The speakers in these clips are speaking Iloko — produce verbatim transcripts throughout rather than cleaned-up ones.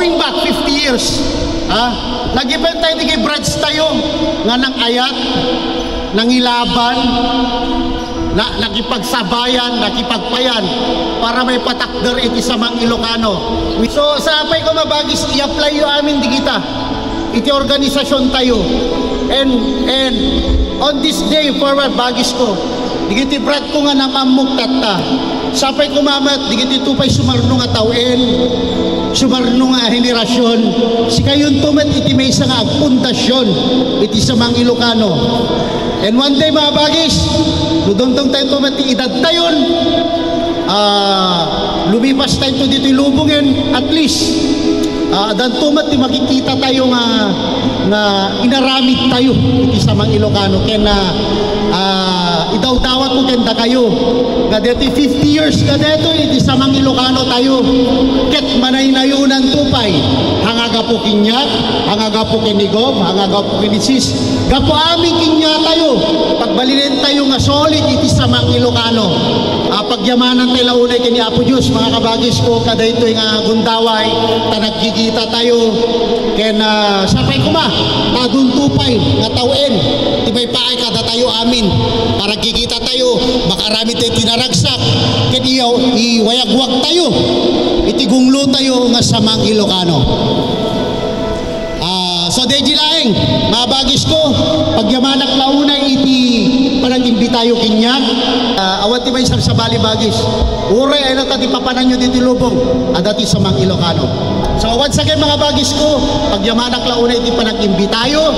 Going back fifty years, ha? Nagipenta iti kay Brads tayo nga nangayat, nangilaban, na, nakipagsabayan, nakipagpayan para maipatakder iti samang Ilocano. So, sapay ko, mga bagis, i-apply yo amin digita iti organisasyon tayo. And, and on this day forward, bagis ko, digiti brat ko nga namammok tatta, sapay ko met, digiti tupay sumarno nga tawen, sumarno nga henerasyon, sikayonto met iti maysa nga agpundasyon iti samang Ilocano. And one day, mga bagis, no dumteng tayo met ti edad tayon, ah, lumipas tayo ditoy lubongen, at least, ah, adanto met ti makikita tayo nga, nga inaramid tayo iti samang Ilocano. Ken, ah, ah, idawdawat ko ken dakayo nga deti fifty years nga detoy iti samang Ilocano tayo, ket manaynayonanto pay, haan nga gapu kaniak, haan nga gapu ken ni Gob, haan nga gapu ken ni Sis, gapu amin kaniatayo, pagbalinen tayo nga solid iti samang Ilocano. Ah, pagyamanan tayo la unay ken ni Apo Dios, mga kabagis ko, kadaytoy nga gundaway, ta nagkikita tayo, ken, ah, sapay koma, ta adunto pay nga tawen ti maipaay kadatayo amin, para agkikita tayo, makaaramid tayo ti naragsak, ken iyaw, iwayagwag tayo iti gunglo tayo nga samang Ilocano. Ah, so, daydi laeng, mga bagis ko, pagyamanak la unay iti panag-imbitayo kaniak. Ah, awan ti maisabsabali, bagis. Uray ay nata ti papananyo ditoy lubong, adda ti samang Ilocano. So, once again, mga bagis ko, pagyamanak la unay iti panag-imbitayo.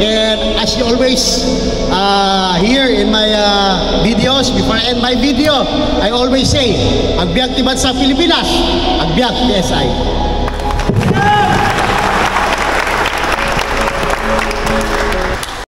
And as you always, ah, hear in my, ah, videos, before I end my video, I always say, agbiag ti bansa Pilipinas, agbiag ti S I.